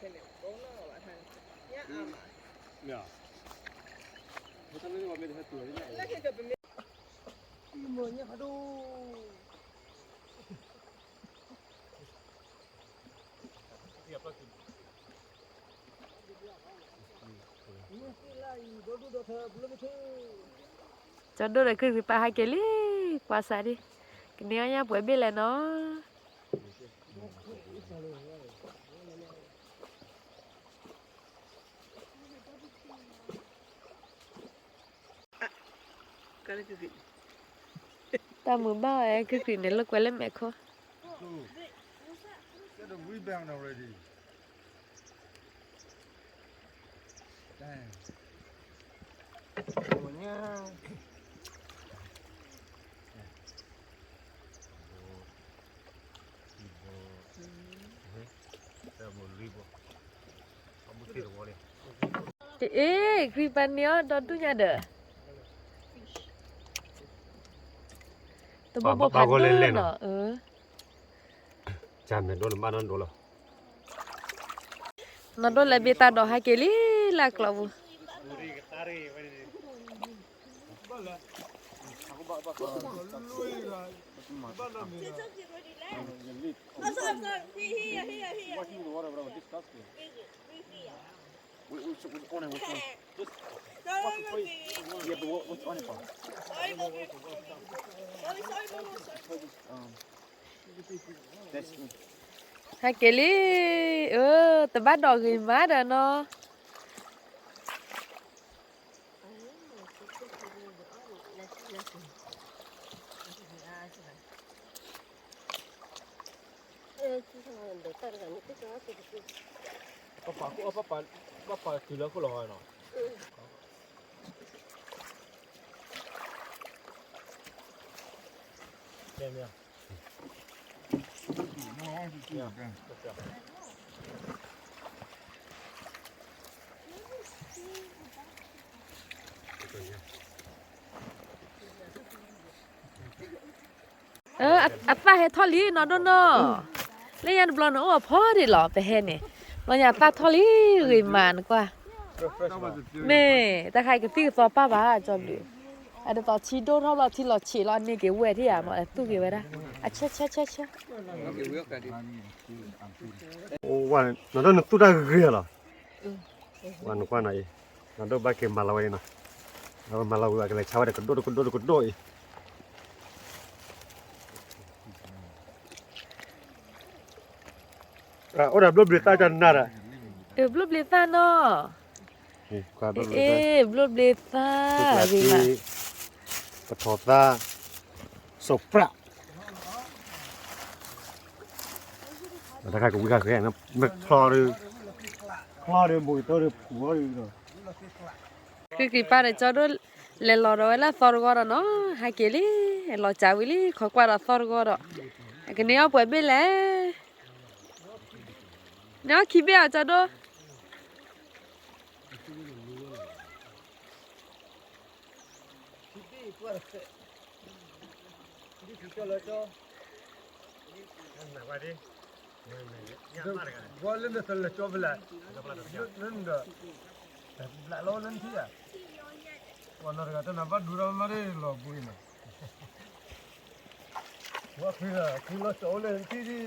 မ့ၢ်ဧါ, မ့ၢ်တၢ်လၢန့ၣ် ပမ့ၢ်တဟဲတုၤလီၤန့ၣ် ကၠီဒိၣ်ဒီးခုၣ်ဃံပၢ်ဟဲက့ၤလံ, ကွၢ်စးဒံး, ကန့ၢ်အီၣ်ညၣ်ပှဲၤဘ့ၣ်လဲၣ်နီၤ. တၢ်မုာ်ဘၣ်ဝဲခုၣ်ဃံန့ၣ် လိာ်ကွဲလၢမဲာ်ခိၣ်. Get the rebound already. Damn. အ့ ဃံပၢ်န့ၢ်အီၣ်ဒီဒူၣ်ညါဒီး တဘိဘိဖးဒိၣ်နီၤ, နီၢ်ဒိၣ်လဲၤဘ့ၣ်တၢ်ဒီးဟဲက့ၤလံလၢကျီပူၤ. ဘၣ်လၢ It's okay, Rudy, laugh. Here, here, here, here. Washing the water, bro. Disgusting. Wait, wait, wait, on it, wait, on it. Just wash your face. Yeah, but what, what's on it, bro? Sorry, Bobby. Sorry, sorry, Bobby. Sorry. Um, that's it. ဟဲက့ၤလံ, အၢ, တဘၣ်ဒီးဂ့ၤမးဒီးနီၤ. 어, 아, 아빠 해 털리 너도 너. လၢညါတဘျီန့ၣ် အိၣ်အဖီဒ့ၣ်လီၤ ပဟဲန့ၣ်, ဘျီညါအသၣ်ထီၣ်လံဂ့ၤမးနကွၢ်, မ့ၢ် တၢ်ခါအံၤကသံၣ်ကသီပၢ်ဘၣ် ကၠီဘျုး, အဒ်သိးထံဒိၣ်ထီၣ်ဘျီ ထံလီၤဆံးလီၤ အန့ၢ်က့ၤဝဲဒၣ်ဧါ မ့ၢ်သူၣ်က့ၤဝဲဒၣ်, အဆၢဆၢဆၢဆၢ, ဝဲ နဒိၣ်နသူၣ်တၢ်ဂ့ၤလီၤ. ဝဲနကွၢ်နီၤအံၤ, နဒိၣ်ဘၣ်က့ၤမၤလီၤဝဲအံၤနီၤ, အဝဲမၤလီၤဝံၤအကလဲၤဆါဝဲဒီးကဒိၣ်တကဒိၣ်တကဒိၣ်အံၤ, အိၣ်ဒီးဘျိဘျ့းသၣ်ကနၣ်ဒီး, ဘျိဘျ့းသၣ်နီၤ, ဘျိဘျ့းသၣ်, ပထီၣ်သၣ်, စီၤပြၣ် တခါကဝံၤခါဃဲ, မ့ၢ်ချီဒီး, ချီဒီးဘိးကတိၤဒီးဖူအီၤဒီး, ဃံကံၢ်ပၢ်ဒီးကၠီဒိၣ်, လဲၤလီၤဒီးဝဲလၢသီတဂီၢ်ဒီးနီၤ, ဟဲက့ၤလံ, လီၤစၢ်ဝံၤလံ ခိးကွၢ်ဒီးသီတဂီၢ်ဒီး, အကန့ၢ်အီၣ်ပှဲၤဘ့ၣ်လဲၣ်, န့ၢ်အီၣ်ခံဘ့ၣ်အီၤကၠီဒိၣ် ဝဲလၢနသလၢကၠီဖဲလဲၣ်, လၢနဒီး, ဘျးလီၤလၢနထံၣ်ဧါ, ပှၤနီတဂၤတနၤဘၣ်ဒူရၢ်မးလီၤဘှံးနီၤ, ဝဲဖံလီၤကၠီအိၣ်လၢနထံၣ်ဒံး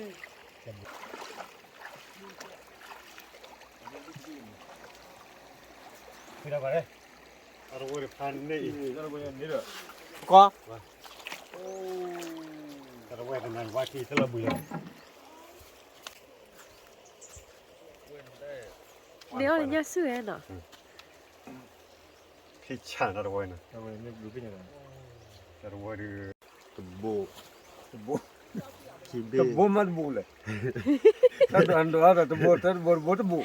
ဖံလီၤကွၢ်, တၢ်တဝဲတဖၣ်န့ၣ်အံၤ, ကွၢ်, တၢ်တဝဲတနၤဝါထံတလီၤဘှံးလီၤ, န့ၢ်အီၣ်လၢညၣ်စုၣ်ဝဲနီၤ, ဖံဆၣ်တၢ်တဝဲနီၤ, တၢ်တဝဲဒုး တဘိ, တဘိ, ခံဘ့ၣ်, တဘိမးတဘိလဲၣ်, တၢ်ဒိးတဘိ, တၢ်တဘိတဘိတဘိ,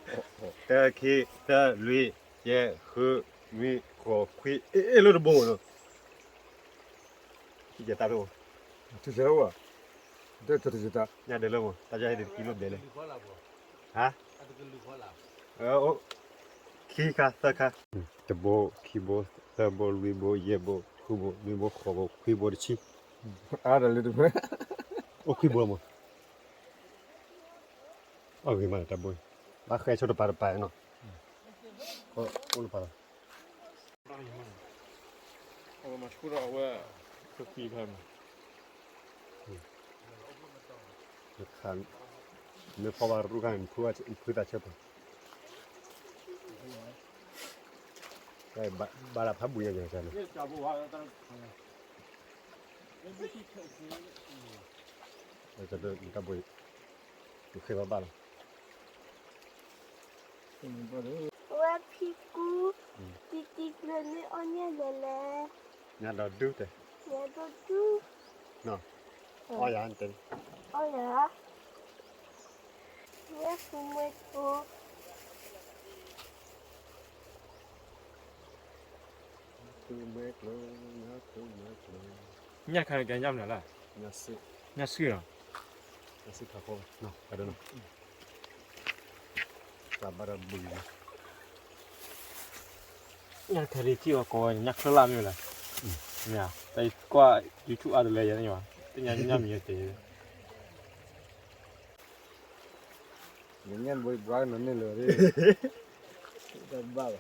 တၢ ခံ သၢ လွံၢ် ယဲၢ် ဃု နွံ ဃိး ခွံ, အ့ၣ် လၢတဘိနီၤ, ခံကဲတၢ်တအိၣ်, တၢ်တအိၣ်, တၢ်တတတ, ညၣ်ဒၢးလၢမး တၢ်ယဲၢ်ဟဲဒ်တကံလိၣ်ဘဲလဲၣ်, ဟါ, ခံခါသၢခါ, တဘိ ခံဘိ သၢဘိ လွံၢ်ဘိ ယဲၢ်ဘိ ဃုဘိ နွံဘိ ဃိးဘိ ခွံဘိ တဆံ, အါတလၢတဖၢ, အိၣ်ခွံဘိမး, အဂ့ၤမးတၢ်ဘိ, ဘၣ်ဃဲဆိတပၤတပၤနီၤ, အိၣ်တပၤလီၤ, အဝဲမၤဆူၣ်ထီၣ်အဝဲ, ကသံဖဲမး, မ့ၢ်ဖီဘၣ်ရူၢ်ခါန့ၣ် ဖုသးဆၢပှၤ, ဘၣ်ဒၣ်ဖးဘူးယၤယၤန့ၣ်, တၢ်ဘိ, ယဃ့ဘၣ်ဘၣ်လီၤ. ဝဲဖံကူ, တံတံကျၢၤန့ၣ်အီၣ်ညၣ်လဲၣ်လဲၣ်, ညၣ်ဒီဒူၣ်တဲ, ညၣ်ဒီဒူၣ်, အီၣ်ယၤတဲ, အီၣ်ယၤ, ဝဲဖုမွဲကျိ ညၣ်ခါန့ၣ် ကဲညၣ်မနုၤလဲၣ်, ညၣ်စုၣ်နီၤ, ညၣ်စုၣ်ခါဖိ, ဘၣ်ဒီးဘု, ညၣ်ခါဒ်ထံၣ်အီၤကိးဝဲ ညၣ်ချၢလၢ်မ့ၢ်လဲၣ်, မ့ၢ်ဧါ, တၢ်ကွၢ် YouTube အါတလဲယဲန့ၣ်, တညါညၣ်မံၤယတဲ, ညၣ်ဘိဘှါကနီၤန့ၣ်လၢာ်, တၢ်ဘၣ်ဘၣ်.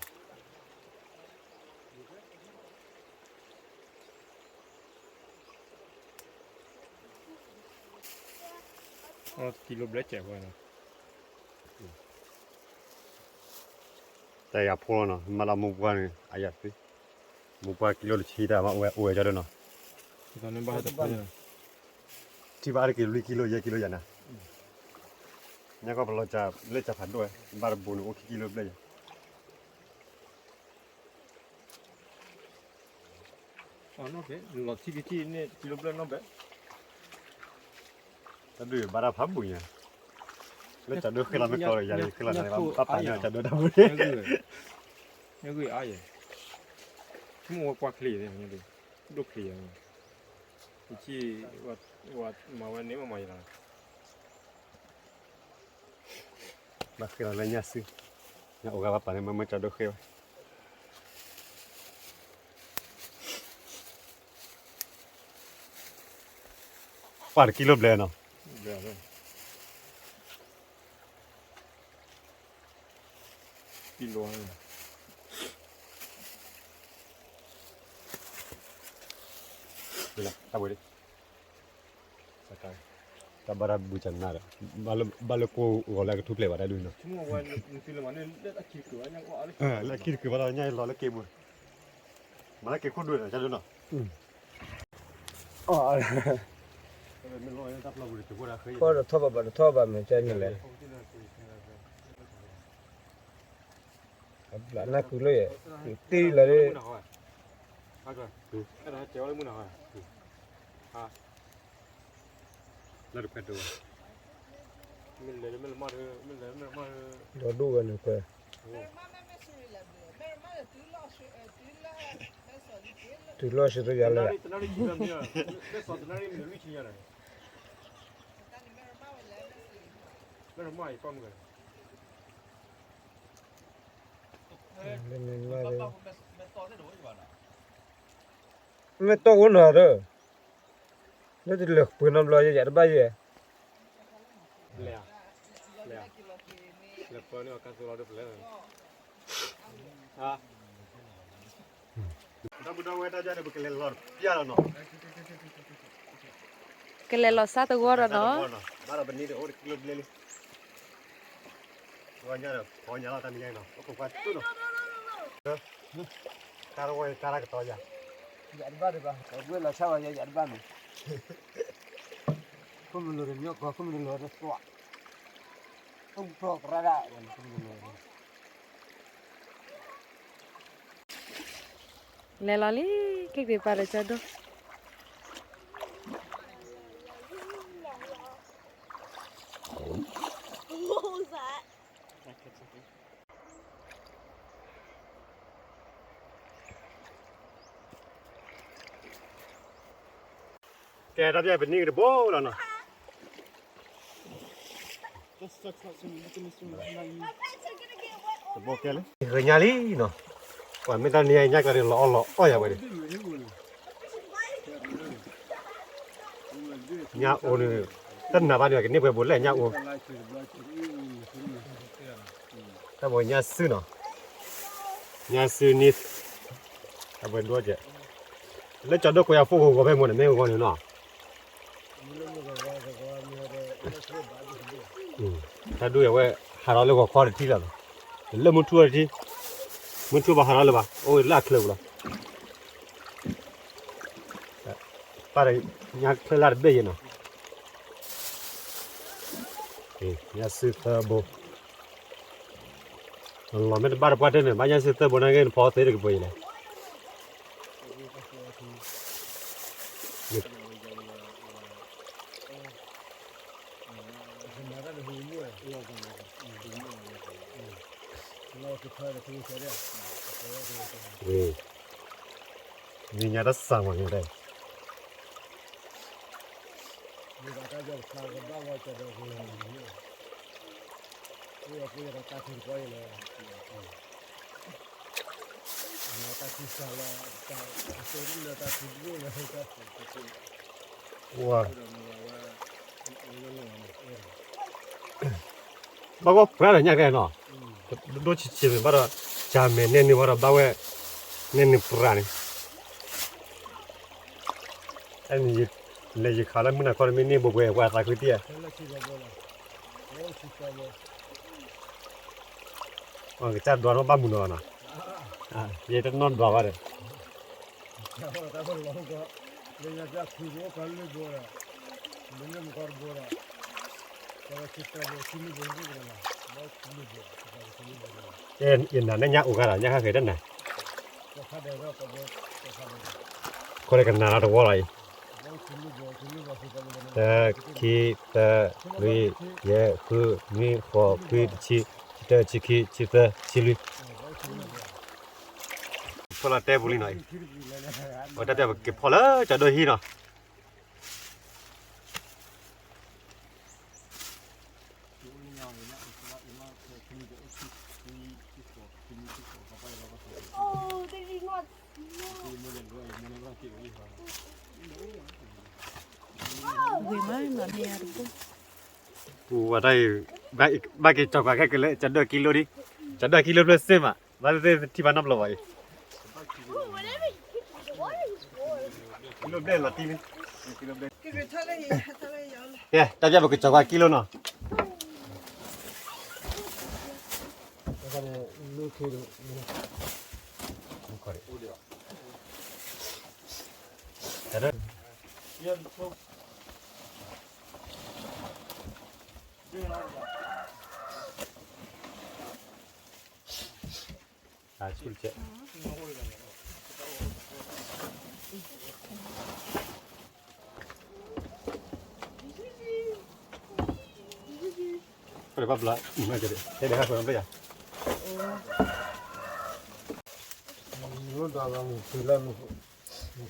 ကံလိဘျဲၣ်ကဲးဝဲနီၤ, တၢ်ယၤဖိလီၤနီၤ, မၤလၢမိၢ်ပှၢ်န့ၣ် အယၤသ့, မိၢ်ပှၢ်ကံလိတဆံတၢ်မး အိၣ်ဝဲကၠီဒိၣ်နီၤ, ထံၣ်ဘၣ်အါတက့ၢ် လွံၢ်ကံလိ ယဲၢ်ကံလိယၤနၤ, ညါကီၢ်ပလီၤစၢ်လၢစၢ်ဖးဒိၣ်ဝဲ, ဘၣ်တဘူးန့ၣ် အိၣ်ခံကံလိဘျဲၣ်ယၤ လီၤထံၣ်ကထံၣ်န့ၣ် ကံလိဘျဲၣ်နီၢ်ဘဲ, တၢ်ဒုးဘၣ်တၢ်ဖးဘူးညါ, လၢကၠီဒိၣ်ဃ့လီၤမ့ၢ်ကီလီၤ ယၤယဃ့လီၤနၤ ပၢ်ပာ်ညါကၠီဒိၣ်တၢ်ဘူးန့ၣ်, ညါဂ့ၢ်အါယဲ, ဆိကမိၣ်ဝဲပှၢ်ချ့, ဒိၣ်ချ့ယဲ, ယထံၣ်, ဝဲမၤဝဲန့ၣ်မ့ၢ်မၤယဲလီၤ ဘၣ်ဃ့လီၤလၢညၣ်စု, ညၣ်အိၣ်ဂၤဘၣ်ပာ်န့ၣ် မ့မ့ၢ်ကၠီဒိၣ်ဃ့ဝဲ, ပှၢ်တကံလိဘျဲၣ်နီၤ, ကံလိ, တၢ်ဘၣ်တၢ်ဘူးကနၣ်ဒီး, ဘၣ်လၢကိးဂီၤလၢအကထူၣ်ဖျဲးဘၣ်တၢ်ဒုးနီၤ, လၢခံတကုၤဘၣ်လီၤ ညၣ်လီၤလၢက့ၤပူၤ, မၤလၢက့ၤခိၣ်ဒိၣ်န့ၣ် ကၠီဒိၣ်နီၤ, ဖီတထီၣ်ဘၣ်ဘၣ်တထီၣ်ဘၣ်မ့ၢ်ကဲန့ၣ်လဲၣ်, အဘျးနၢ်ကုလၢယဲ, တ့လီၤ, လၢတခွဲးတဝဲ, ဒီဒိၣ်ဝဲန့ၣ်ခွဲး, တုၤလီၢ်ဆံတယၤလဲၣ်, မ့ၢ်တီၢ်ဝဲနီၤဒီး, လၢတလဲၤပှ့ၤနီတဘျီ ယယၤတဘၣ်ယဲ, ဒီပုၢ်ဒီဝဲၢ်တၢ်ဒုးန့ၣ် ပကလဲၤလီၤတပျၢ်လီၤနီၤ, ကလဲၤလီၤစါတဂီၢ်ဒီးနီၤ, ဘၣ်ဒီးပနံၤဒီးအိၣ်တကံလိဘျဲၣ်လံ, ဝဲညါဒီး ပီညါလီၤတၢ်နံၤညါနီၤ ပခိၣ်ပှၢ်တူၢ်နီၤ, တၢ်တဝီတၢ်တၢ်ကတီၤယၤ, ယၤတဘၣ်ဒံးဘၣ် ပှဲၤလီၤဆါဝဲယၤ ယၤတဘၣ်မ့ၢ်, ခိၣ်မုၢ်လိၤတမံၤကီ ခိၣ်မုၢ်လိၤတသွး, ခိၣ်မုၢ်ကရၢဒၣ်, လဲၤလီၤလံ, က့ၤက့ၤပာ်ဒီးကၠီဒိၣ် ကဲ တၢ်ပျဲပနံၤကတဘိလီၤနီၤ, ဂ့ၤညါလံနီၤ, ပှၤမ့ၢ်တၢ်နံၤညါကျါန့ၣ် လီၤအီၣ်လီၤအီၣ်ယၤဝဲန့ၣ်, ညါအိၣ်န့ၣ် တနၤဘၣ်န့ၣ် ကန့ၢ်ပှဲၤဘူးလဲၣ်ညါအိၣ်, တၢ်ဘိညါစုနီၤ, ညါစုန့ၣ်, တၢ်ဘိဒိကဲး, လၢကၠီဒိၣ်ကွဲးအဖိဂီၤဂီၤဖဲမ့ၢ်န့ၣ် မ့ၢ်ဂီၤန့ၣ်နီၤ တၢ်ဒုးအဝဲ ဟးထီၣ်လၢဂီၤခီတထံၣ်လီၤနီၤ, လၢမုၢ်ထူၣ်အီၤတထံၣ်, မုၢ်ထူၣ်ဘၣ်ဟးထီၣ်လၢဘၣ် အိၣ်လၢအချၢပူၤလီၤ, ပၢ်ဒီးညါချၢလၢတဘ့ၣ်ယဲနီၤ, ညါစုသၢဘိ, လီၤမ့ၢ်တဘၣ်တပှၢ်တၢၢ်န့ၣ် ဘၣ်ညါစုသၢဘိနာ်က့ နဖီသ့တကပၤယဲလဲၣ် နံၤညါတၢ်စၢ်မးန့ၣ်လဲၣ်, ဘၣ်ဂီၢ်ပှၤဒီးညၣ်ကဲနီၤ, ဒိၣ်ဆံးဆံးမ့ၢ် ဘၣ်ဒီး ကၢ်မဲာ်နဲၣ်န့ၢ်ဝဲဒီးဘၣ်ဝဲ, နဲၣ်န့ၢ်ပှၤန့ၣ်, အဲန့ၣ်, လဲၤယခးလၢမုၢ်နၤခီတမ့ၢ်န့ၢ်ဘိဘိဝဲအသးခုတံၢ်ဧါ, အကစၢ်ဒွးနီၣ်ဘၣ်မုာ်နီၤနီၤ, ယတနီၣ်ဒွးဘၣ်ဒီး ယနၤန့ၣ်ညၣ်အိၣ်ဂၤဒီး ညၣ်ဃၣ်ဃဲၤတနၤ, ခိၣ်လၢကနၤလီၤတဝီလီၤအံၤ, တၢ ခံ တၢ လွံၢ် ယဲၢ် ဃု နွံ ဃိး ခွံ တဆံ ဆံတၢ ဆံခံ ဆံသၢ ဆံလွံၢ်, ဖီလီၤတဲပူၤလံနီၤအံၤ, အတၢ်တဲပက့ၤဖီလၢကၠီဒိၣ်ဟံၣ်နီၤ ဝ့ၢ်မးနီၤန့ၣ်အတဘိ, ပူဝဲတၢ်အံၤ, ဘၣ်က့ၤကၠီၤကွၢ်ခဲကလၢ ကၠီဒိၣ်ကံလိဒံ, ကၠီဒိၣ်ကံလိဖျၢၣ်စ့ၢ်မး, ဘၣ်သ့ၣ်သ့ၣ်ထံၣ်ဘၣ်နီတဘျီဘၣ်အံၤ, ကံလိဘျဲၣ်လီၤတံၢ်လံ, ကံလိဘျဲၣ်, ကဲ တၢ်ပျၢ်ပကၠီၤကွၢ်ကံလိနီၤ ဘၣ်ဘျီ, တဲဒၣ်ဟဲဖိဘျီယၤ, မ့ၢ်ဒွးလီၤမုၢ်ဖံးလၢမုၢ်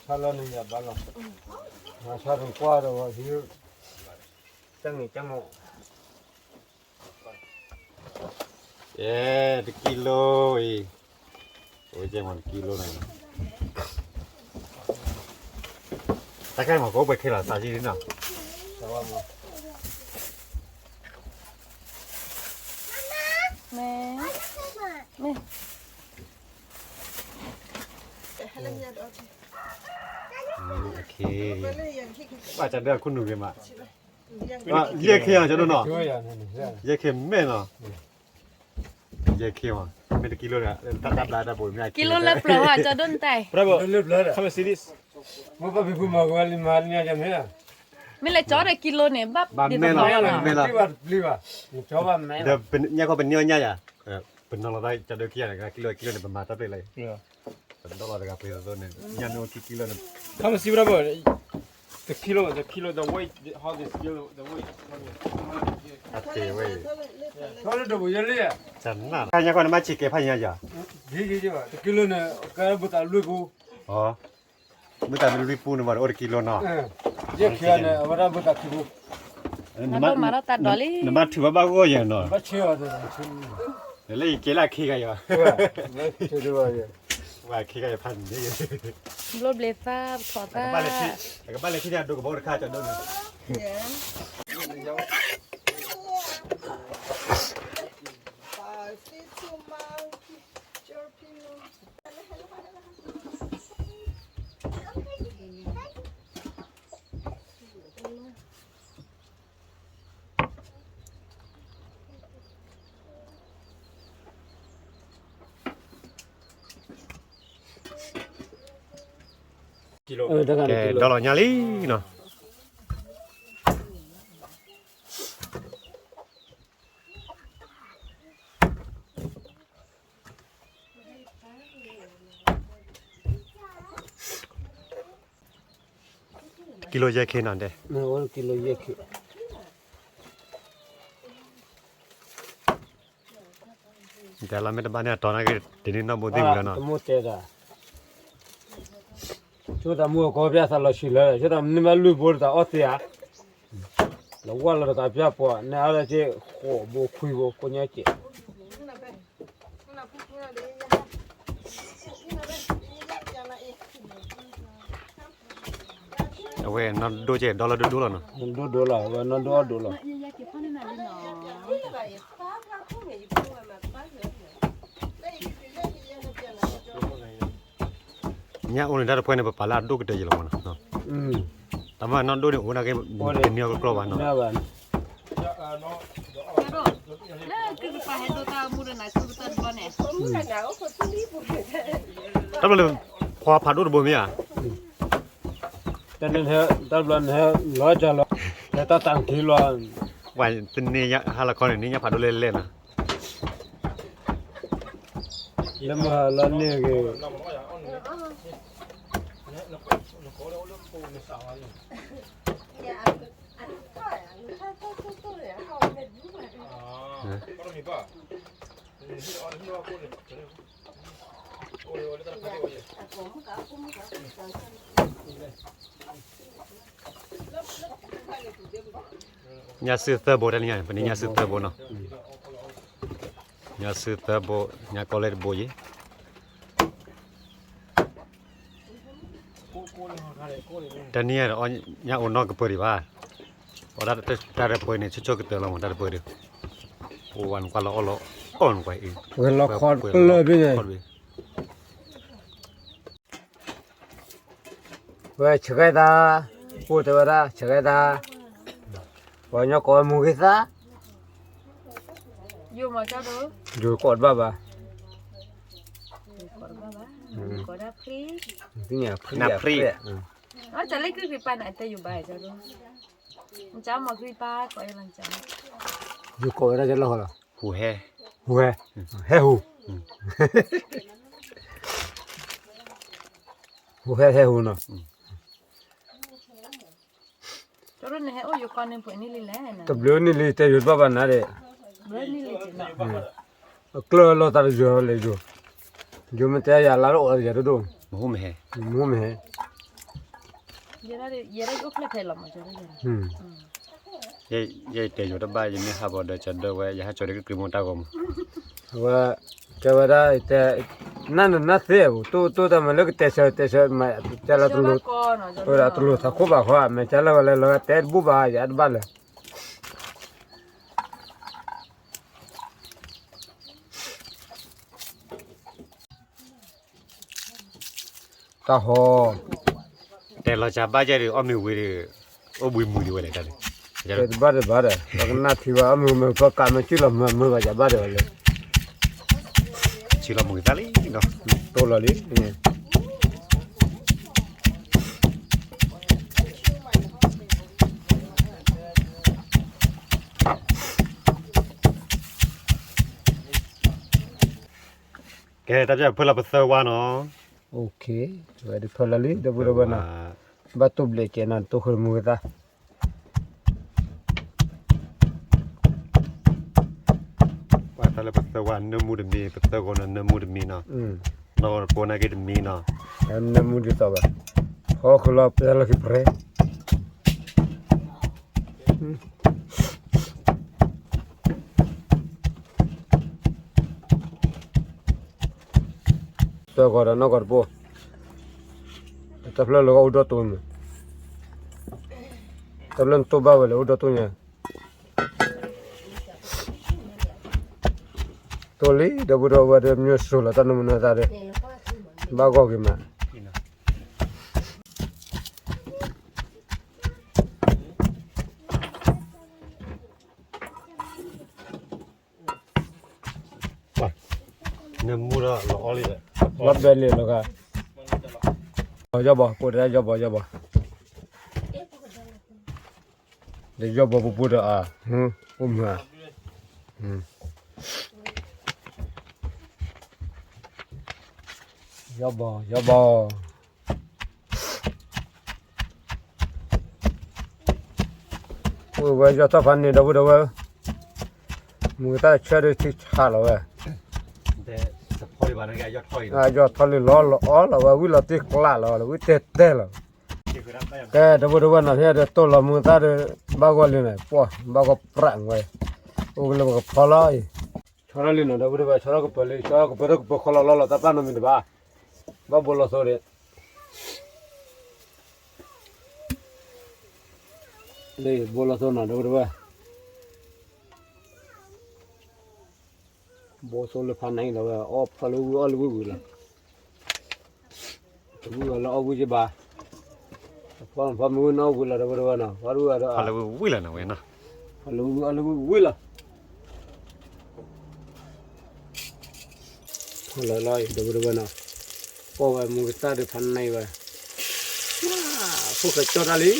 ဆါလၢနယၤဘၣ်လီၤ, မၤဆါတကွၢ်ဒီးဝဲဒ်, တၢ်မ့ၢ်တၢ်မ့ၢ် ကဲ တကံလိအံၤ, အိၣ်ကဲမ့ၢ်တကံလိန့ၣ်, တၢ်ခဲမ့ၢ်ကအိၣ်ပှဲၤခဲလီၤသးကံလံနီၤ, မ့ၢ်, မ့ၢ်, ဘၣ်ကၢ်ဒၢခိၣ်နူာ်ဂ့ၤမး, ယဲၢ်ခ့အီၤ ကၢ်ဒိၣ်နီၤ, ယဲၢ်ခ့မဲာ်နီၤ ယဲၢ်ခ့မး, မ့ၢ်တကံလိန့ၣ် တၢ်တၢ်ဘျါတၢ်ဘိးမ့ၢ် ကံလိလၢပျၢၤဟီ ကၠီဒိၣ်နတၢ်, မ့ၢ်လၢကၠီဒီးကံလိန့ၣ် ဘၣ်မဲာ်လီၤ, ဒီးညၣ်ခီပနံၤအီၣ်ညၣ်ယၤ, ပနီၤလီၤသးကၠီဒိၣ်ခံဂၤန့ၣ် ကံလိကံလိန့ၣ် ပမၤတၢ်ပျဲလၢ ပဒီလီၤတဂၤပှဲၤသိးသိးန့ၣ် ညၣ်န့ၣ်အိၣ်ခံကံလိန့ၣ်, ခီမ့ၢ်စံးဝဲဒၣ်ဘၣ်, တကံလိ တကံလိ the weight, how they scale the weight, အတ့ၢ်ဝဲအံၤ, တၢ်နၢ်, တၢ်ညါဃီနမ့ၢ်ဆံးကဲဖးညါယၤ, တကံလိန့ၣ် ကဲဘုသးလွံၢ်ပူ, မုၢ်တၢ်မ့ၢ်လွံၢ်ပူန့ၣ်ဘၣ်အိၣ်တကံလိနီၤ, ယဲၢ်ခ့န့ၣ် အဝဲဒၣ်ဘုသးခံပူ, နမ့ၢ်ထုးဘၣ်ဘၣ်ဂီၢ်ယၤနီၤ, လၢယကဲလၢအခ့ဂၤယၤ, ဝဲခ့ဂၤယၤဖးန့ၣ်, ဘျိဘျဲၣ်သၣ် ပထီၣ်သၣ်, အကဘၣ်လဲၤခံန့ၣ် အဒိကဘီတခါကၠီဒိၣ်န့ၣ် ကဲ ဒီလီၤညါလံနီၤ. ကံလိယဲၢ်ခ့နီၤဒဲး, ကံလိယဲၢ်ခ့, ဒဲးလီၤမ့ၢ်တဘၣ်န့ၣ်အတီၤနာ်က့ တန့ၢ်နီၢ်ဘိသ့ၣ်ဝံၤလီၤနီၤ. ဆိသးမူအကီၢ်ပျၢ်သးလီၤဆံးလၢာ်, ဆိသးမူန့ၢ်ဘၣ်လွံၢ်ဘိတသးအီၣ်သ့ဧါ, လၢဝၢ်လီၤတကးပျၢ်ပှၤ နဲအါလၢက့ ဃိးဘိခွံဘိ ကိးညါကဲး အဝဲနီၢ်ဒိၣ်ကဲ ဒီလၢဒိၣ်ဒိၣ်လီၤနီၤ. ဒိၣ်ဒိၣ်လီၤ အဝဲနီၢ်ဒိၣ်အီၣ်ဒိၣ်လီၤ. ညၣ်အိၣ်န့ၣ်တၢ်တဖှဲန့ၣ် ပပာ်လၢအဒိၣ်ကတၢၢ်ယလီၤမနီၤ. တၢ်မၤနီၢ်ဒိၣ်န့ၣ်အိၣ်နာ်က့ တန့ၢ်အီၤကကျီၢ်ဘၣ်နီၤ. တၢ်ဘျီလၢ ဖီဖးဒိၣ်တဘိမ့ၢ်ဧါ. တၢ်ဘျီန့ၣ် လီၤကလီၤ လဲၤတၢ်တၢ်ခံလီၤ. ပှၤတန့ၢ်ဟါလီၤခီန့ၣ် န့ၢ်ညၣ်ဖးဒိၣ်လဲၣ်လဲၣ်နီၤ. လၢမုၢ်ဟါလီၤန့ၢ်ဂ့ၤ ညၣ်စုသၢဘိတနံၤညါ ပန့ၢ်ညၣ်စုသၢဘိနီၤ. ညၣ်စုသၢဘိ ညၣ်ကီလဲၣ်တဘိယဲ တနံၤညါဒီး ညၣ်အိၣ်နီၢ်ကပၢၤဒံးဘၣ်. အီၣ်ဒၣ်တၢ်တပၢၤန့ၣ် ဆိဆိကတၢၢ်လီၤမး တၢ်တပၢၤဒီး အိၣ်ဝဲနကွၢ်လီၤအီၣ်လီၤအီၣ်နကွၢ်အံၤ ဝဲလီၤခီတလၢာ်ဖဲန့ၣ် ဝဲဆှဲသး ပှိၢ်တဲဝဲဒၣ် ဆှဲသး ပှၤကညီကိးဝဲမူဂ့ၤသး ယိၤကိးတဘၣ်ဘၣ် သ့ၣ်ညါဖံး နဖံး ယိၤကိးဝဲဒၣ်ကလီၢ်ဃီလီၤ ဟူးဟဲ ဟူးဟဲ ဟဲဟူး ဟူးဟဲဟဲဟူးနီၤ တဘျုးနံၣ်လံ တဲယိၤတဘၣ်ဘၣ်နၤဒဲး အကျၢၢ်လီၤသးတယိၤလဲၤယိၤ ယိၤမ့ၢ်တဲယၤလါတအိၣ်ယၤဒိၣ်ဒိၣ် မ့ၢ်ဟဲ ယဲတဲယိၤတဘၣ် ယမ့ၢ်ဟးဘီဒီးကဒၢဝဲ ယဟးကၠီၤဒ်ကက့ၤမိၢ်တၢ်ဂီၤမး အဝဲ တဲဝဲဒၣ် တဲ နၢ်နနၢ်သ့ၣ်အပူၤ တိၢ်တိၢ်တၢ်မၤလၢကတဲဆၢတဲဆၢ မၤတၢ်လၢတလိၤ တလိၤသးခိၣ်ဘၣ်ဃီ မ့ၢ်တၢ်လၢဝဲလၢလီၤတဲတဘူၣ်ဘၣ် ယအတဘၣ်လၢ တၢ်ဟီ တဲလီၤစၢ်ဘၣ်ယဲၢ်ဒီး အီၣ်မ့ၤဝံၤဒီး အိၣ်ဘှံးမုာ်ဒံးဝဲလဲၣ်တၢ်န့ၣ် တဘၣ်တဘၣ်ဒီး ပကနၣ်ထံဘၣ် အီၣ်မ့ၤမ့ၢ်ပကးမ့ၢ်စုၣ်လီၤမ့ၢ်မ့ၢ်ဘၣ်ယဘၣ်ဒီးဝဲလဲၣ် ဆံလီၤမုာ်သးလံနီၤ တိၢ်လီၤလံ ကဲ တၢ်ပျၢ်ဖၢလီၤပသၢဝါနီၤ ဝဲဒုးဖၢလီၤလံ ဒီပုၢ်ဒီဝဲၢ်နီၤ ဘၣ်တိၢ်ဘျဲးကဲနီၤ တိၢ်ဃုာ်မုာ်သး ပှၤသးလၢပသၢဝါနၢမူတမံၤ ပသၢဂီၤနီၤနၢမူတမံၤနီၤ နီၢ်ဂီၤတပိနာ်က့တမံၤနီၤ နၢမူဒ်သိးဘၣ် ဟီၣ်ခိၣ်လီၤပျဲလီၤက့ၤပြဲ သၢဂီၤဒီးနီၢ်ဂီၤတပိ တၢ်ဖျၢၣ်လၢကအိၣ်ဒီးတိၢ်န့ၣ် တၢ်ဖျၢၣ်နတိၢ်ဘၣ်ဝဲလၢအိၣ်ဒီးတိၢ်ညါ တိၢ်လံ ဒီပုၢ်ဒီဝဲၢ်ဒီး မ့ၢ်စိၤလီၤတၢ်နမူနသးဒီး ဘၣ်ဂီၢ်က့ၤမး နၢမူဒီးလီၤအီၣ်လံ လီၤဘဲလံလီၤဂၤ ယီၢ်ဘီ ကိးတၢ်ယီၢ်ဘီ ယီၢ်ဘီ ဒီးယီၢ်ဘီပူၤပူၤဒီးအါ အိၣ်မုာ်ဧါ ယီၢ်ဘီ ယီၢ်ဘီ အိၣ်ဝဲယီၢ်ထီၣ်ဖးန့ၣ် ဒီပုၢ်ဒီဝဲၢ် မုၢ်ကသၣ်ဆၢဒီးထံဆးလီၤဝဲ ယီၢ်ထီၣ်လံလီၤလီၤအီလီၤဝဲ ဝံၤလီၤတံၢ်ကျးလီၤဝဲ ဝံၤတဲတဲလီၤ ကဲ ဒီပုၢ်ဒီဝဲၢ်နီၤ ဖဲဒီးတိၢ်လီၤမုၢ်ကသၣ်ဒီး ဘၣ်ဂီၢ်လံန့ၣ် ပှၢ် ဘၣ်ဂီၢ်ပြးဝဲ အိၣ်ကလၢပကဖီလီၤအံၤ ဆီထီၣ်လံနီၤ ဒီပုၢ်ဒီဝဲၢ် ဆီထီၣ်ကပၢၤလံ ဆီထီၣ်ကပၢၤဒီးကပၢၤခီလီၤလီၤလီၤ တၢ်ပၢ်နီတမံၤတဘၣ် ဘၣ်ဘိလီၤသိဒီး လၢဘိလီၤသိနီၤ ဒီပုၢ်ဒီဝဲၢ် ဘိသိလၢဖးနံၤလီၤဝဲ အီၣ်ဖီလၢဝံၤအီၣ်လၢဝံၤဝံၤလီၤ တဝံၤဝဲလၢအီၣ်ဝံၤကဘၣ် ဖီမ့ၢ်ဝံၤနီၣ်ဝံၤလီၤ ဒီပုၢ်ဒီဝဲၢ်နီၤ, ဖီတဝံၤဒီး ဖီလၢဝံၤလီၤနီၤဝဲနီၤ, ဖီလၢဝံၤလီၤ, ဖီလၢလီၤ ဒီပုၢ်ဒီဝဲၢ်နီၤ, ပီၢ်ဝဲမူကစၢ်ဒုးဖးနံၤဝဲ, ဖိၣ်ဃဲကၠီၣ်တၢ်လံ,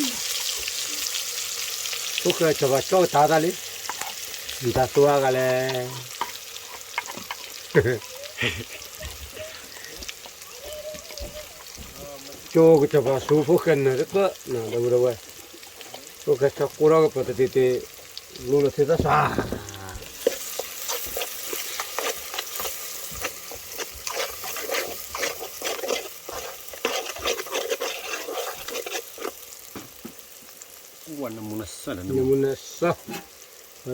ဖိၣ်ဃဲစီၤပၤကၠီၣ်ကတၢၢ်တၢ်လံ, နတၢ်သွါဂၤလဲၣ် ကၠိကစီၤပၤဆူဖိၣ်ဃဲနၢၤတကၢၢ်နီၤ ဒီပုၢ်ဒီဝဲၢ်, ဖိၣ်ဃဲထီၣ်ကိၢ်ထီၣ်ကပၢၤတတ့တ့, လူလီၤသ့ၣ်သၣ်စှၤ, နမူနစၢ်,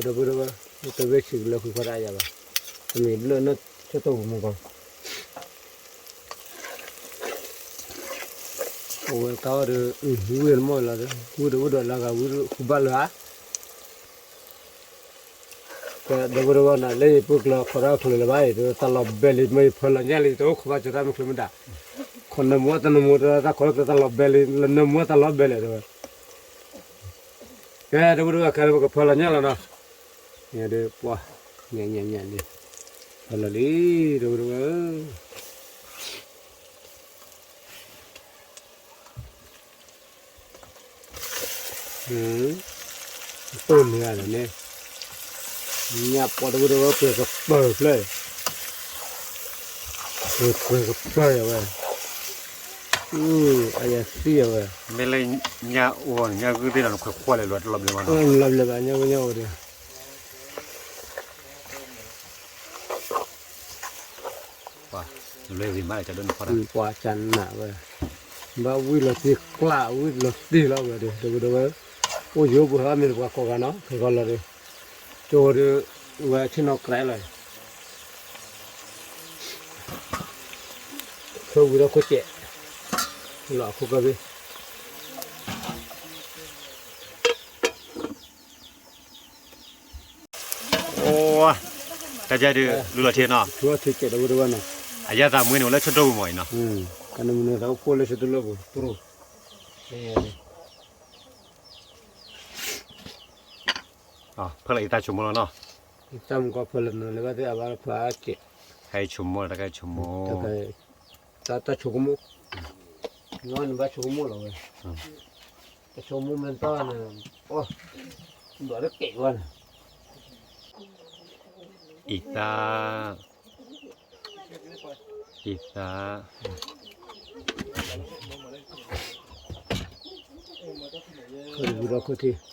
ဒီပုၢ်ဒီဝဲၢ်, တဝဲဆံးကလၢာ်ဃုခီတၢ်ယၤဘၣ်, တမ့ၢ်ဘျၢၣ်နီၢ်ဆၢတိၢ်ပူၤမူကီၢ် အဝဲကါအီၤဒီး ဝံၢ်တမီၢ်လီၤဒီး ဝံၢ်ဒီးအိၣ်ဒီးလၢဂၤဝံၢ်ဃုဘၣ်လၢဧါ, ကဲ ဒီပုၢ်ဒီဝဲၢ်နီၤ လၢယပုၢ်ကျၢၤခိးတၢ်ချုးလၢၤဘၣ်အံၤ တၢ်လီၤဘဲလံ မ့ၢ်ယဖၢလီၤညၣ်လံ တအိၣ်ခိးဘၣ်ကၢၤတၢ်မုၢ်ချ့မ့ၢ်ဒၣ်, ခိးနၢမူတနၢမူ တၢ်ခိးလၢတၢ်လီၤဘဲလံ လၢနၢမူတၢ်လီၤဘဲလံ တဲဝဲ, ကဲ ဒီပုၢ်ဒီဝဲၢ် ခဲလၢာ်ပကဖၢလီၤညၣ်လီၤနီၤ, ညၣ်ဒုးပှၤ, ညၣ်ညၣ်ညၣ်လံ, ဖၢလီၤလံ, ဒီပုၢ်ဒီဝဲၢ်ဧၢ တိၢ်န့ၢ်ဂၤန့ၣ်, ညၣ်ပှၤတဝဲတဝဲပှဲၤကပၢၤဖျၢၣ်, ပှဲၤကပၢၤယဝဲ, အယသံယဝဲ, မ့ၢ်လၢညၣ်အိၣ်န့ၣ် ညၣ်ဂုၢ်သ့ၣ်ဒီးနခွဲးခွဲးလဲၤလီၤတလီၤဘျဲၣ်ဘၣ်နီၤ, လီၤဘျဲၣ်ဘၣ် ညၣ်ဂုၢ်ညၣ်အိၣ်ဒီး ပှၤ, လွဲၢ်ဂ့ၤမးလၢကဒိၣ်န့ၣ်ဖီတၢ်, ပှၤကနးဝဲ, ဘၣ်ဝံၣ်လီၤတံၢ်ကျး ဝံၣ်လီၤတံၢ်လီၤဝဲဒီး ဒီပုၢ်ဒီဝဲၢ်, အိၣ်ယိၤပှၤဟဲမ့ၢ်ပှၤကိးဂၤနီၤ ခဲကီးလီၤဒီး, ကၠိဒီး, ဝဲဆ့ၣ်နီၤကြဲးလီၤ, ခဲဝံၤဒီးခိၣ်စဲး, လီၤအခိၣ်ကီၢ်ဘ့ၣ် အိ, တၢ်ယၤဒုး လူလီၤထံနီၤ, အယၤသးမွ့န့ၣ် အိၣ်လၢဆၢတိၢ်ပူၤမ့ၢ်အံၤနီၤ, ဖဲလၢအံၤတၢ်ဆိကမိၣ်လီၤနီၤ, တၢ်မုၢ်ကီၢ်ဖဲလၢနလၢဘၣ်သ့ၣ်အဘၣ်ဖဲအကဲး, ဟဲဆိကမိၣ်လီၤ တၢ်ကဲဆိကမိၣ်, တၢ်ဆိကမိၣ်, နဘၣ်ဆိကမိၣ်လီၤဝဲ, တဆိကမိၣ်မ့ၢ်တၢ်န့ၣ်, အိ, ဒွးတကဲးဝဲန့ၣ် အံသၣ်, အံသၣ်,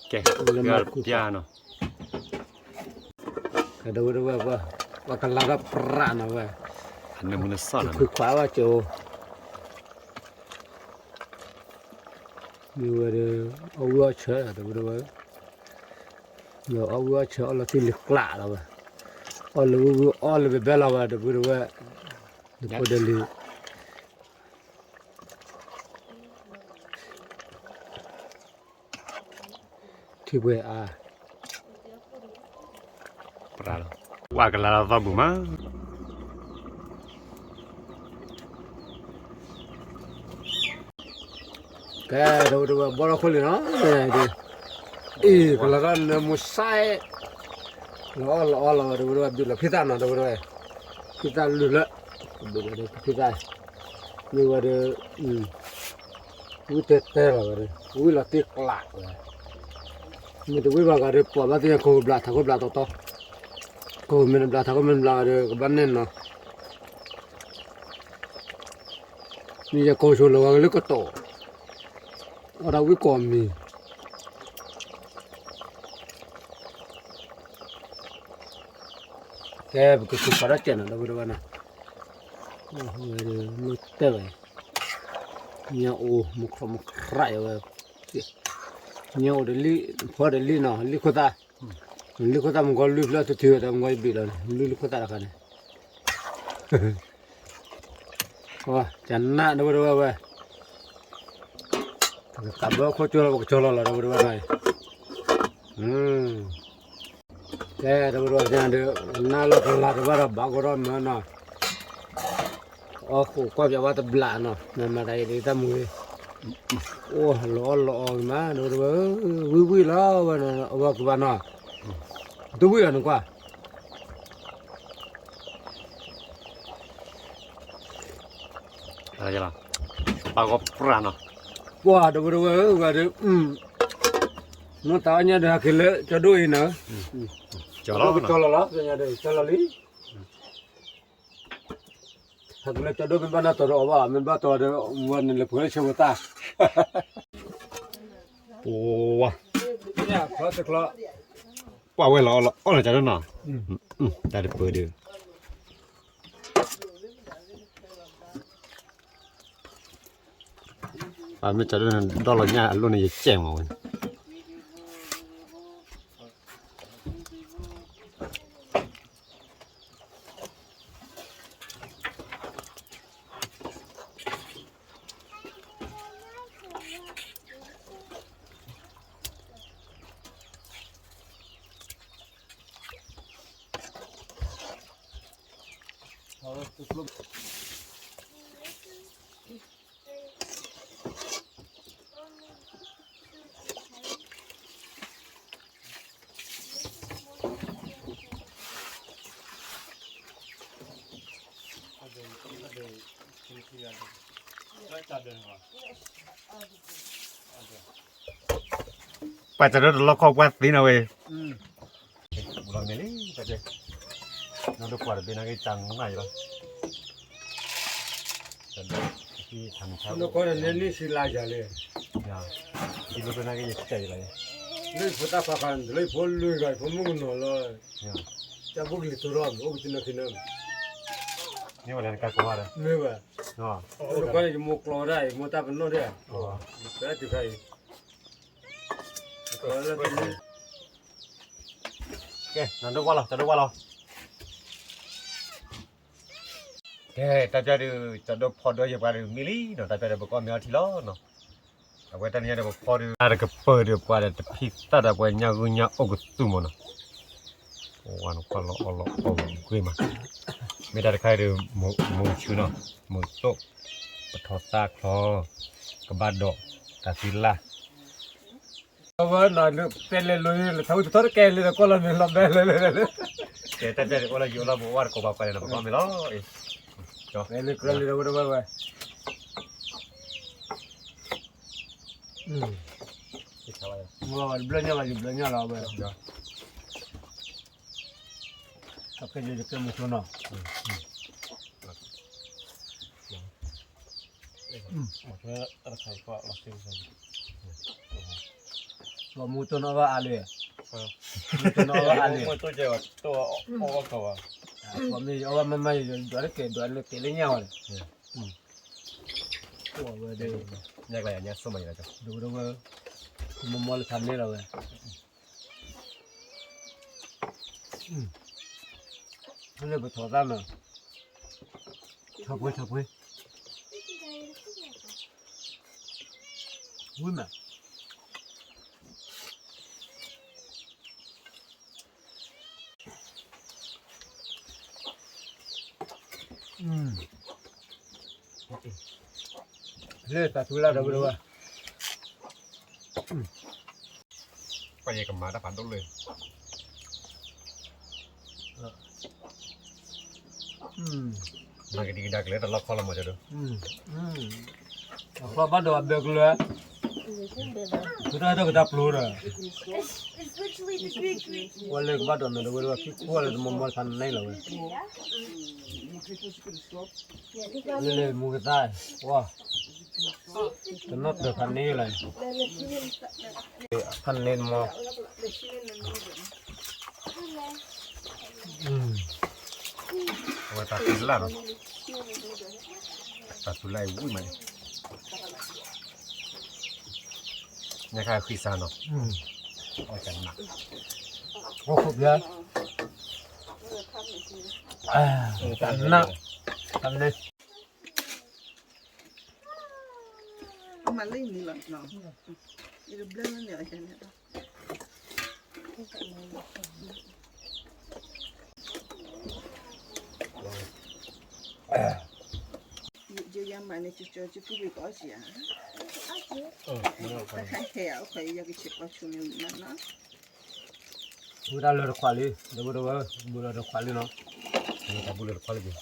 ကဲ, ပျၢ်နီၤ, ကဲ ဒီပုၢ်ဒီဝဲၢ်, ပှၤကလၤတၢ်ပြးနီၤဝဲ, အနၢမူနစၢ်နီၤ, ခွံခွါဘၣ်ကၠိ, မ့ၢ်ဝဲဒီး, အီၣ်ဝံၣ်အီၣ်ဆၢ ဒီပုၢ်ဒီဝဲၢ်, အီၣ်ဝံၣ်အီၣ်ဆၢ အီၣ်လီၤတံၢ်လံၤကျးလီၤဝဲ, အီၣ်လၢဝံၣ်ဝံၣ်အီၣ်လၢဘဲဘဲလီၤဝဲ ဒီပုၢ်ဒီဝဲၢ်, နဖိဒဲလံၤ ထံပှဲၤအါ, ပှၤကလၤလီၤသီဘူၣ်မး, ကဲ ဒီပုၢ်ဒီဝဲၢ် ဘီထီၣ်ခိၣ်လံနီၤ, အံၤ ကလၤထီၣ်နၢမူစဲး, လီၤအီၣ်လီၤအီလီၤဝဲ ဒီပုၢ်ဒီဝဲၢ် ဘ့ၣ်လီၤဖံသၣ်နီၤ ဒီပုၢ်ဒီဝဲၢ်, ဖံသၣ်လုၢ်လၢ, ဘ့ၣ်လီၤဒီးဖံသၣ်, မ့ၢ်ဝဲဒီး ဝံၣ်တဲတဲလီၤဝဲဒီး ဝံၣ်လီၤတံၢ်ကျးဝဲ, မ့ၢ်တဝံၣ်ဘၣ်ဂၤဒီး ပှၤဘၣ်သ့ၣ်ညါ ကိးဘျးထးခိၣ်ဘျးတီတီ, ကိးမ့ၢ်တဘျးထးခိၣ်မ့ၢ်တဘျးဂၤဒီး ကဘၣ်နဲၣ်နီၤ, မ့ၢ်ယကိးဆိလီၤဂၤလၢကတီၢ်, အီၣ်ဒၣ်ဝံၣ်ကိးမံၤ ကဲ ပကသူၣ်ဖးဒၣ်စဲးနီၤ ဒီပုၢ်ဒီဝဲၢ်နီၤ, ဝဲဒၣ်လၢတဲဝဲ, ညၣ်အိၣ်မူခီၣ်မူခရးဝဲ, ညၣ်အိၣ်ဒီးလံၣ်, ဖီဒီးလံၣ်နီၤ, လံၣ်ခိၣ်သၣ်, လံၣ်ခိၣ်သၣ်မူကီၢ်လွံၢ်ဖျၢၣ်တထံၣ်ဝဲ တၢ်မူကီၢ်ယဘ့ၣ်လီၤန့ၣ် လံၣ်လံၣ်ခိၣ်သၣ်တခါန့ၣ် ကနၣ် ဒီပုၢ်ဒီဝဲၢ်ဝဲ, ပကသးဘၢခိၣ်ကၠိလီၤ ပကကၠီလီၤလီၤ ဒီပုၢ်ဒီဝဲၢ်နီၤ, ကဲ ဒီပုၢ်ဒီဝဲၢ်သ့ၣ်ညါဒီး နၢ်လီၤကလၤတဘၣ်ဒီး ဘၣ်ကီထီၣ်မၢနီၤ, အီၣ်ဃိးကွၢ်ပၠးဝဲတဘျးနီၤ, မ့ၢ်မၤတၢ်အံၤဒ်တၢ်မူဂ့ၤ, အိၣ်လီၤအီၣ်လီၤအီၣ်မး ဒီးဝဲ ဝံၣ်ဝံၣ်လီၤဝဲ အဝဲကဘၣ်နီၤ တဝံၣ်လီၤနကွၢ် ပၢ်ဂီၤပြၢ်နီၤ ပှၤဒီးဝဲဒီးဝဲ ဝဲဒီး မ့ၢ်တၢ်အီၣ်ညါဒီးဟဲက့ၤလၢကၠီဒိၣ်အံၤနီၤ ကၠီလီၤ ကၠီလီၤလီၤ ကၠီလီၤလံ ဟဲက့ၤလၢကၠီဒိၣ်မ့ၢ်ဘၣ်နီၣ်တီၤဒီးအီၣ်ဘၣ် မ့ၢ်ဘၣ်တီၤဒီး ဝဲန့ၣ်လဲၤပှ့ၤလၢဆၢဖိသၣ် ပှၤဝဲလီၤအီၣ်လီၤအီၣ်လီၤကၠီဒိၣ်နီၤ တၢ်တပၢၤဒီး ပမ့ၢ်ကၠီဒိၣ်န့ၣ် ဒီလီၤညၣ်အလိၣ်န့ၣ် ယကဲမးဝဲ ပှၤကၠီဒိၣ်တလီၢ်ခီၣ်ပှၢ်သ့နီၤဝဲ ဘူးလီၤမ့ၢ်လံ တၢ်တဲ နီၢ်ဒိၣ်ကွၢ်တဘ့ၣ်နာ်က့ၤတၢ်နၢ်ယၤလီၤ နီၢ်ဒိၣ်ကွၢ်န့ၣ် န့ၢ်ဆံလါယၤလံ ယလီၤတနာ်က့ၤယကဲယလီၤ လၢဖိသၣ်ခွါခါန့ၣ် လၢယဖိလွံၢ်ဂၤ ယဖိမုၣ်ကနီၤလီၤ တၢ်ဘိၣ်ကလံၤတိထီၣ် အိၣ်ကတုၤနီၤခံနီၤ မ့ၢ်ဝဲဒၣ်နကါကိးဂၤဒီး မ့ၢ်ဝဲ နီၢ်ဒိၣ်ကွၢ်န့ၣ် ယမိၢ်ကျီဝဲဒၣ် ယမိၢ်တၢ်ပနီၣ်ဒၣ် ပှၤလၢတုၤခါအံၤ ကဲ နီၢ်ဒိၣ်ကွၢ်လီၤ ကၠီဒိၣ်ကွၢ်လီၤ ကဲ တၢ်ပျၢ်ဒုး ကၠီဒိၣ်ဖီဒိၣ်ယပှၤဒုးမံလံနီၤ တၢ်ပျၢ်ဒီးပကအီၣ်မ့ၤအီထံလီၤနီၤ အဝဲတၢ်နံၤညါဒီးပဖီဒုး တၢ်တကပၢၤဒီးပှၤဒီးတဖံးသၣ်ဒီး ပှၤညၣ်ဂုၢ်ညၣ်အိၣ်ကသူၣ်မးနီၤ ဝဲနကွၢ်လီၤအီၣ်လီၤအီၣ်ဂ့ၤမး မ့ၢ်တၢ်တခါအံၤဒီး မုၢ်ဆူနီၤ မုၢ်သိး ပထီသၣ်ချီ ကဘၣ်ဒီး တၢ်သံလၢ် အဝဲနီၤ တဲလဲၤလိၤ ထီဝံၤတထီတကဲလၢဒီး ကွၢ်လီၤမ့ၤလီၤဘဲလၢလၢလၢ ကဲ တၢ်တဲအိၣ်လၢယအိၣ်လီၤ ပအိၣ်တကိးပှၤကွၢ်လဲၣ်နီၤ ပကအီၣ်မ့ၤလီၤ လၢကြၢးလၢဝဲတဝဲဝဲ ဘျၢညါဘၣ် ယဘျၢညါလီၤဝဲ ကဲ ယကဲမုၢ်ဆိနီၤ ပှၤမူတိၢ်နီၣ်ဘၣ်အါလံ မူတိၢ်နီၣ်ဘၣ်အါလံ ပှၤမ့ၢ်အီၣ်ဘၣ်မၤမၤ ယဒွးတကဲ ဒွးလၢကဲလၢညါဝဲန့ၣ် ကိးဝဲဒၣ် ညါကျါယညါဆိၣ်မးယၤ ဒိၣ်ဒိၣ်ဝဲ မီၢ်မီၢ်လၢဖးန့ၢ်လီၤဝဲ လၢပထီၣ်သၣ်မး ထီၣ်ပှဲၤထီၣ်ပှဲၤ ဝံၤမး လၢတၢ်ထူလၢ်ဒီးဝဲဒၣ်ဝဲ ပှၤယကမၤတၢ်ဖးဒိၣ်လၢ မၤကဒံကဒါကလဲၤတလီၢ်ခီလီၤမး ကၠီဒိၣ် အကျီဘၣ်ဒီးအဘၢကလၢာ် ကတၢၢ်တၢ်ကတၢၢ်ပျိဒီး ပှၤလဲၤကဘၣ်ဒီးနၤဒီးဝဲဒၣ်ခံခိၣ်လၢတမီၢ်မီၢ်ဖးန့ၢ်လီၤဝဲ လၢလၢမူကသါ ပှၤ တနီၣ်တၢၤဖးန့ၢ်လီၤ ဖးန့ၢ်တမီၢ် အဝဲတၢ်ထူလၢ်နီၤ တၢ်ထူလၢ်အံၤဝံၤမးန့ၣ် ညါခါဃံစၢ်နီၤ အီၣ်တၢ်နး အိၣ်ခိးပျၢ် တၢ်နး တၢ်နး မၤလၢနံၤလီၤနီၤ ယကဘျၢလၢန့ၣ်အီၤန့ၣ် ယယမၤ န့ၣ်ကၠီကၠီကၠီပူၤဘ့ၣ်ကအီၣ်ကံၢ်ဧါ, တၢ်ဟဲဟဲအီၣ်ခွဲးအံၤ ယကဆဲးပှၤဆိန့ၣ်ဝံၤနၤနီၤ, ဝဲဒၣ်လၢတခွးလံ ဒီပုၢ်ဒီဝဲၢ် ဘူးလီၤတခွးလံနီၤ, တၢ်ဘူးလီၤတခွးလံက့ၤ,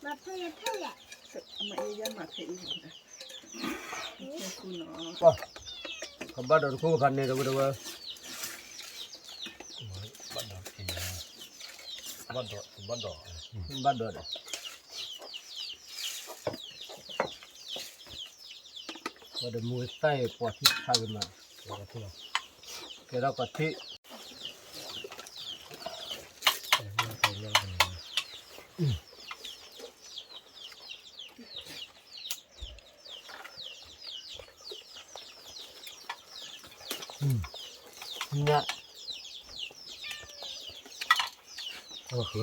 မ့ၢ်ယမၤဖဲအံၤ ကဘၣ်ဒီးတခိၣ်ခါန့ၣ် ဒီပုၢ်ဒီဝဲၢ်, ဘၣ်ဒီး, ဘၣ်ဒီး, ဘၣ်ဒီး, ပှၤဒီးမူသၣ်အံၤ ပှၤထံၣ်တခါကမၤ, ကဲထီၣ်ပှၤထံၣ်, ညၣ်,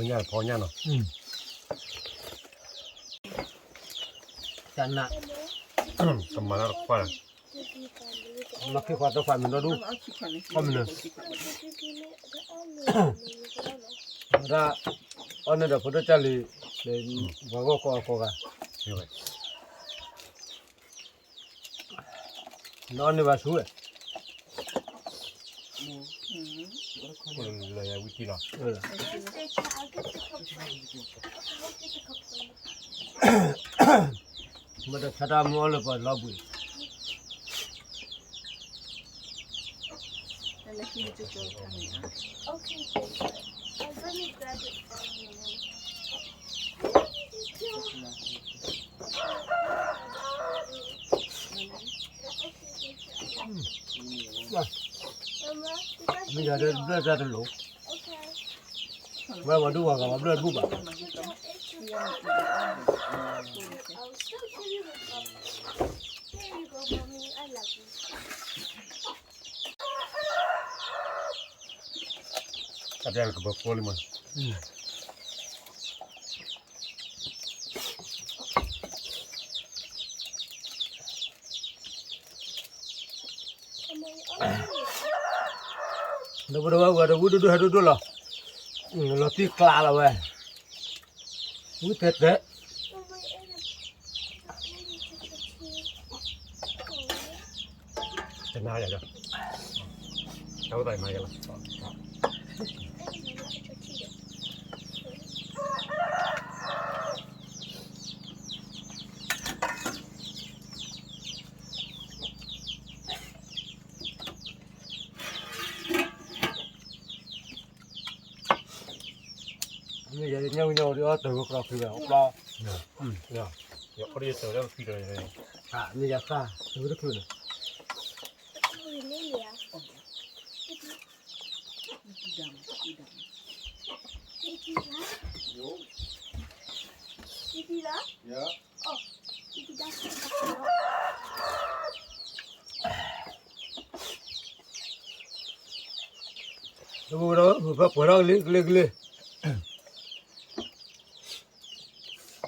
ညၣ်ဖီညၣ်နီၤ, တၢ်နး, ကမၤလၢတခွါ, မၤခံခွါတခွါမ့ၢ်ဒီဒူၣ်, အီၣ်မ့ၢ်နၤ, ဝဲဒၣ်, အီၣ်န့ၢ်ဒီးဖိဒိၣ်ကၢ်လံၤ, ပှၤဂီၢ်ကီအကိးဂၤ, နအီၣ်န့ၢ်ဘၣ်ဆူၣ်ဝဲ, လၢယဝံၣ်တံၢ်လီၤ, မ့ၢ်တဆါတၢ်မုၢ်အီၣ်လၢပှၤလီၤဘှံး မ့ၢ်ယၤဒၣ်ဘျၢၣ်တၢ်တလိၤ, ဝဲဝဲဒုးဝဲဂၤဝဲဘျၢၣ်တဘူၣ်ဘၣ်, တၢ်ပျၢ်ကဘၢဖိလံမး, ဒီပုၢ်ဒီဝဲၢ်ဝဲဒီးဝံၣ်ဒိၣ်ဒိၣ်ဟဲဒိၣ်ဒိၣ်လီၤ, လီၤတံၢ်ကျးလီၤဝဲ, ဝံၣ်တဲတဲ တနၤယၤလီၤ, တၢ်အိၣ်သးမၤယၤလီၤ. မ့ၢ်ယၤညၣ်ဝံၣ်ညၣ်ဝံၣ်ဒီး အီၣ်တၢ်ဂိၢ်ကျီၢ်ခံဘၣ် အီၣ်ပျီ, ယအီၣ်ဒီးယတၢ်လၢခံဒီး, မ့ၢ်ယၤဃၣ် တဝံၤတချုးန့ၣ်, တဘူဒီး ဖဲပှဲၤထီၣ်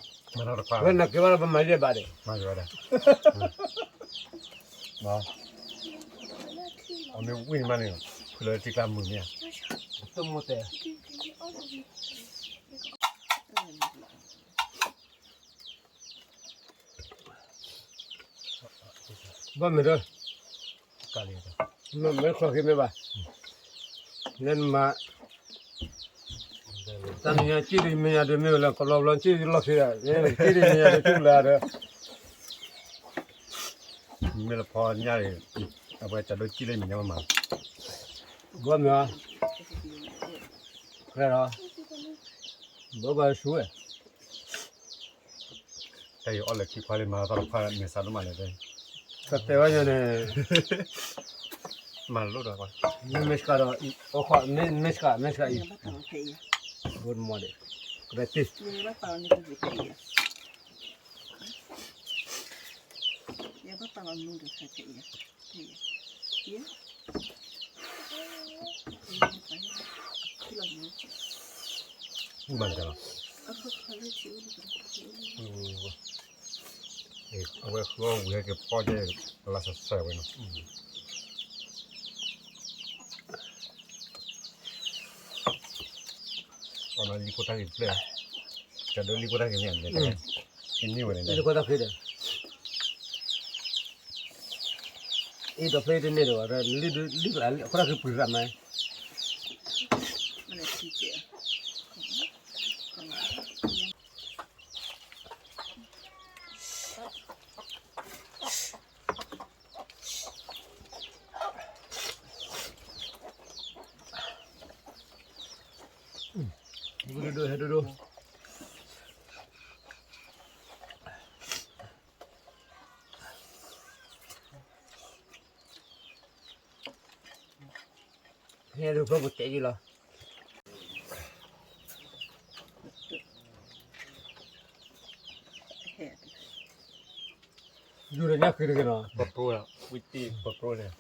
ကလံ ကလံ ကလံ, ဝဲနက့ၤဘၣ်ဒီး ပမၤယဲၢ်ဘၣ်ဒီး, မၤယဲၢ်ဘၣ်ဒီး, အမ့ၢ်ဝံၣ်န့ၣ်မးန့ၣ်, ဖုလၢထံကျါမုာ်မ့ၢ်ဧါ, တမူတဲ ဘၣ်မ့ၢ်ဒီး, မ့ၢ်ချီၣ်က့ၤမ့ၢ်ဘၣ်, နမၤ, တၢ်နညါကံၣ်ဒံးမ့ၢ်ညါဒံးမ့ၢ်ဝဲလၢ ကဘျီဘျီကံၣ်ဒံးလီၢ်ခံဒီး, ကံၣ်ဒံးမ့ၢ်ညါဒံးကံၣ်လၢဒီး, မ့ၢ်လၢဖီညါအံၤ, အဝဲတၢ်ဒိကံၣ်လၢမ့ၢ်ညါမး, ဘၣ်မ့ၢ်, လီၤ, ဘၣ်ဘၣ်ဆူဝဲ တၢ်အံၤအီၣ်လၢခံခွါလံ မၤသီတခွါလၢ မ့ၢ်စးဒိၣ်မးလဲၣ်, တၢ်တဲဝဲညါန့ၣ်, မၤလိၣ်ဒီး, မ့ၢ်မ့ၢ်စှၤဒီး, မ့ၢ်မ့ၢ်စှၤ မ့ၢ်စှၤအံၤ, ဘိမီဒီး, ကရၢတ့ၢ်, ယဘၣ်ပာ်လီၤနူဒီးဖဲဖဲအံၤ, မၤတၢ်လီၤ, အဝဲဃုအီၣ်ဝံၤဟဲက့ၤဖီၣ်က့ၤ လါဆဲးဆဲးဝဲနီၤ, အီၣ်လီၤလံဖိတၢ်ဂ့ၤတဖျၢၣ်, ကဒိလံဖိတၢ်ဂ့ၤမ့ၢ်ဧါ, အံၤတခွဲးတၢ်ဃ့ဒီး အံၤဒီးဖျ့တန့ၢ်ဒီး လံလံကျါ အခွဲးတၢ်ဃ့ပှံၤရၣ်မး ဒိၣ်ဒိၣ်ဟဲဒိၣ်ဒိၣ် ဟဲဒိၣ်ဖျိပတဲယံၤလီၤ ယူၤဒီးညၣ်ဃ့တဂ့ၤနီၤ ပပြိလီၤ ဝံတံၢ်ပပြိန့ၣ်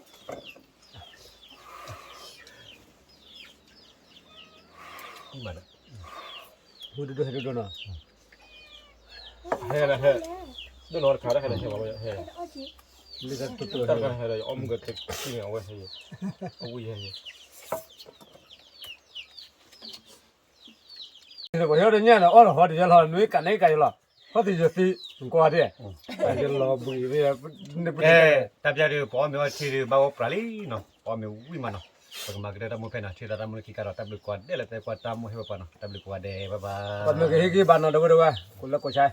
မ့ၢ်ဒိၣ်ဒိၣ်ဟဲဒိၣ်ဒိၣ်နီၤ ဟဲလၢဟဲ ဒိၣ်နီၤတခါတၢ်ဟဲလၢဟဲဝဲဟဲ လၢတၢ်တၢ်ဟဲလၢအီၣ်မုၢ်ကတၢၢ်န့ၣ် အဝဲဟဲ အဝံၣ်ဟဲ ပှၤဟဲဒီးညၣ်န့ၣ် အီၣ်လီၤဟီတယဲလီၤ နွံကးန့ၣ်ကးယလီၤ ဟီၣ်သံယသံ ကွၢ်ဒဲး ယလီၤဘှံး တၢ်ပျၢ်ဒုး ပအီၣ်မ့ၤအီထံဒုး ဘၣ်အိၣ်ပြးလံနီၤ ပအီၣ်မ့ၤဝံၣ်မးနီၤ ပကမၤကတၢၢ်တၢ်မူဖဲနီၤ ထံၣ်သးတၢ်မူလၢခံကဒီး တၢ်ဘျုးကိးဂၤဒဲးလၢသုကွၢ်တၢ်မူဟဲဝဲပှၤနီၤ တၢ်ဘျုးကိးဂၤဒဲး bye bye ပှၤမ့ၢ်ကဟ့ၣ်ဂံၢ်ဘါနီၤ ဒီပုၢ်ဒီဝဲၢ် ကိးလၢကိးဆါ